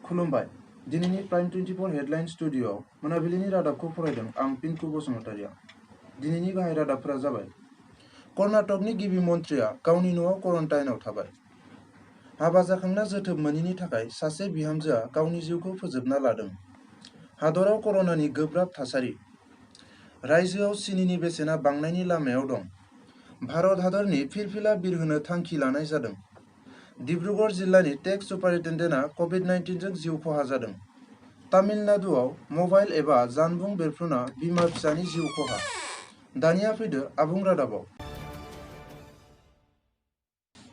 खुलुमबाय। दिनैनि prime 24 headline स्टुडिय'आव मोनाबिलिनि रादाबखौ फरायदों आं पिंकु बसुमतारिया। दिनैनि गाहाय रादाबफोरा जाबाय कर्नाटकनि गिबि मन्थ्रिया गावनि न'आव क्वारन्टाइनआव थाबाय। हाबा जाखांना जोथोब मोनैनि थाखाय सासे बिहामजोआ गावनि जिउखौ फोजोबना लादों। हादराव कर'नानि गोब्राब थासारि। रायजोआव सिनिनि बेसेना बांनायनि लामायाव दं। भारत हादरनि फिरफिला बिरहोनो थांखि लानाय जादों। डिब्रुगड़ जिल्लानि टेक्स सुपारिन्टेन्डेन्टआ कभिड-19जों जिउ खहा जादों। तामिलनाडुआव मबाइल एबा जानबुं बेरफ्रुना बिमा फिसानि जिउ खहा। दानिया फैदो आबुं रादाबाव।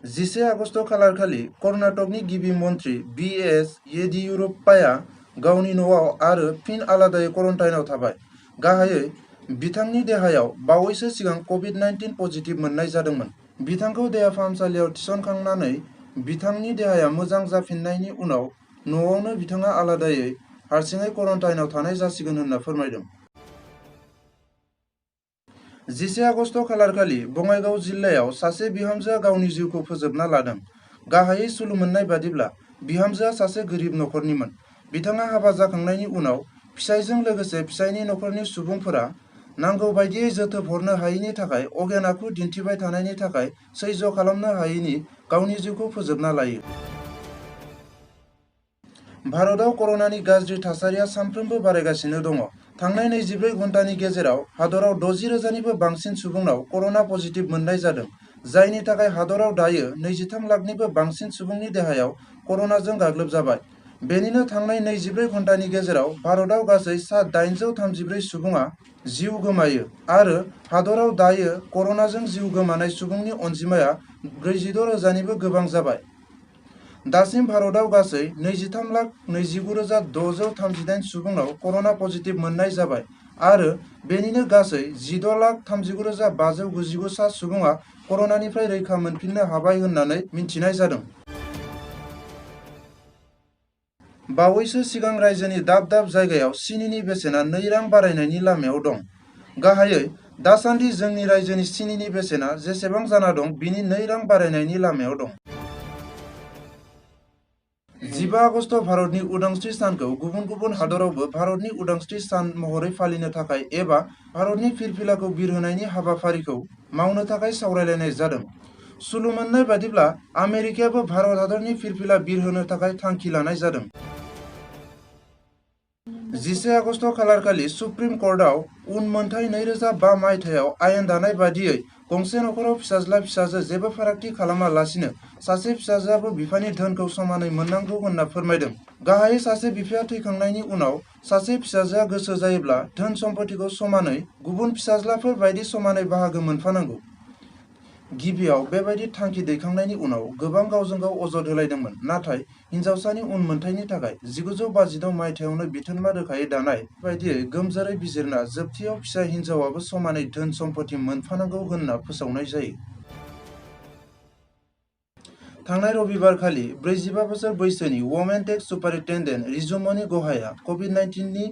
11 आगस्ट खालारखालि कर्नाटकनि गिबि मन्थ्रि बि.एस. येदियुराप्पाया गावनि न'आव आरो फिन आलादायै क्वारन्टाइनआव थाबाय। गाहायै बिथांनि देहायाव बावैसो सिगां कभिड-19 पजिटिभ मोननाय जादोंमोन। बिथांखौ देहा फाहामसालियाव थिसनखांनानै बिथांनि देहाया मोजां जाफिननायनि उनाव न'आवनो बिथाङा आलादायै हारसिङै क्वारन्टाइनआव थानाय जासिगोन होनना फोरमायदों। 11 आगस्ट खालारखालि बङाइगाव जिल्लायाव सासे बिहामजोआ गावनि जिउखौ फोजोबना लादों। गाहायै सुलुं मोननाय बादिब्ला बिहामजोआ सासे गोरिब नखरनिमोन। बिथाङा हाबा जाखांनायनि उनाव फिसायजों लोगोसे फिसायनि नखरनि सुबुंफोरा नांगौ बायदियै जोथोब हरनो हायैनि थाखाय अगेन आखु दिन्थिबाय थानायनि थाखाय सैज्य खालामनो हायैनि गावनि जिउखौ फोजोबना लायो। भारतआव कर'नानि गाज्रि थासारिया सानफ्रोमबो बारायगासिनो दङ। थांनाय 24 घन्टानि गेजेराव हादराव 60,000निबो बांसिन सुबुंनाव कर'ना पजिटिभ मोननाय जादों, जायनि थाखाय हादराव दायो 23 लाखनिबो बांसिन सुबुंनि देहायाव कर'नाजों गाग्लोबजाबाय। बेनिनो थांनाय 24 घन्टानि गेजेराव भारतआव गासै सा 834 सुबुङा जिउ गोमायो आरो हादराव दायो कर'नाजों जिउ गोमानाय सुबुंनि अनजिमाया 46,000निबो गोबां जाबाय। दासिम भारतआव गासै 23,29,638 सुबुंनाव कर'ना पजिटिभ मोननाय जाबाय आरो बेनिनो गासै 16,39,599 सा सुबुङा कर'नानिफ्राय रैखा मोनफिननो हाबाय होननानै मिन्थिनाय जादों। बावैसो सिगां रायजोनि दाब दाब जायगायाव सिनिनि बेसेना 2 रां बारायनायनि लामायाव दं। गाहायै दासान्दि जोंनि रायजोनि सिनिनि बेसेना जेसेबां जाना दं बिनि 2 रां बारायनायनि लामायाव दं। 15 आगस्ट भारतनि उदांस्रि सानखौ गुबुन गुबुन हादरावबो भारतनि उदांस्रि सान महरै फालिनो थाखाय एबा भारतनि फिरफिलाखौ बिरहोनायनि हाबाफारिखौ मावनो थाखाय सावरायलायनाय जादों। सुलुं मोननाय बादिब्ला आमेरिकायाबो भारत हादरनि फिरफिला बिरहोनो थाखाय थांखि लानाय जादों। 11 आगस्ट खालारखालि सुप्रिम कर्टआव उनमोनथाय 2005 मायथाइयाव आयेन दानाय बादियै गंसे नखराव फिसाज्ला-फिसाजो जेबो फारागथि खालामालासिनो सासे फिसाजोआबो बिफानि धोनखौ समानै मोननांगौ होनना फोरमायदों। गाहायै सासे बिफाया थैखांनायनि उनाव सासे फिसाजोआ गोसो जायोब्ला धोन सम्फथिखौ समानै गुबुन फिसाज्लाफोर बायदि समानै बाहागो मोनफानांगौ। गिबियाव बेबायदि थांखि दैखांनायनि उनाव गोबां गावजों गाव अजद होलायदोंमोन, नाथाय हिनजावसानि उनमोनथायनि थाखाय 1956 मायथाइयावनो बिथोनमा रोखायै दानाय बायदियै गोमजोरै बिजिरना जोबथियाव फिसा हिनजावाबो समानै धोन सम्फथि मोनफानांगौ होनना फोसावनाय जायो। थांनाय रबिबारखालि 45 बोसोर बैसोनि वमेन टेक्स सुपारिन्टेन्डेन्ट रिजुमनि गुहाया कभिड-19 नि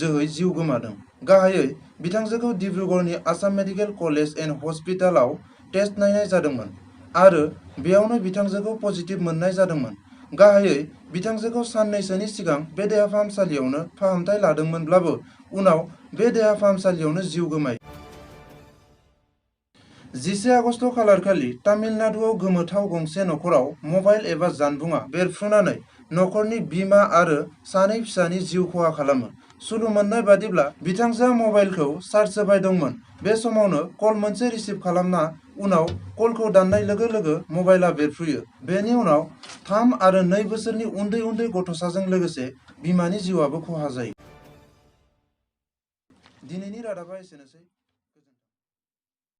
जोहै जिउ गोमादों। गाहायै बिथांजोखौ डिब्रुगड़नि आसाम मेडिकेल कलेज एन्ड हस्पिटालाव टेस्ट नायनाय जादोंमोन आरो बेयावनो बिथांजोखौ पजिटिभ मोननाय जादोंमोन। गाहायै बिथांजोखौ साननैसोनि सिगां बे देहा फाहामसालियावनो फाहामथाय लादोंमोनब्लाबो उनाव बे देहा फाहामसालियावनो जिउ गोमायो। 11 आगस्ट खालारखालि तामिलनाडुआव गोमोथाव गंसे नखराव मबाइल एबा जानबुंआ बेरफ्रुनानै नखरनि बिमा आरो सानै फिसानि जिउ खहा खालामो। सुलुं मोननाय बादिब्ला बिथांजोआ मबाइलखौ चार्ज होबाय दंमोन। बे समावनो कल मोनसे रिसिभ खालामना उनाव कलखौ दाननाय लोगो लोगो मबाइलआ बेरफ्रुयो। बेनि उनाव 3 आरो 2 बोसोरनि उन्दै उन्दै गथ'साजों लोगोसे बिमानि जिउआबो खहा जायो। दिनैनि रादाबा एसेनोसै।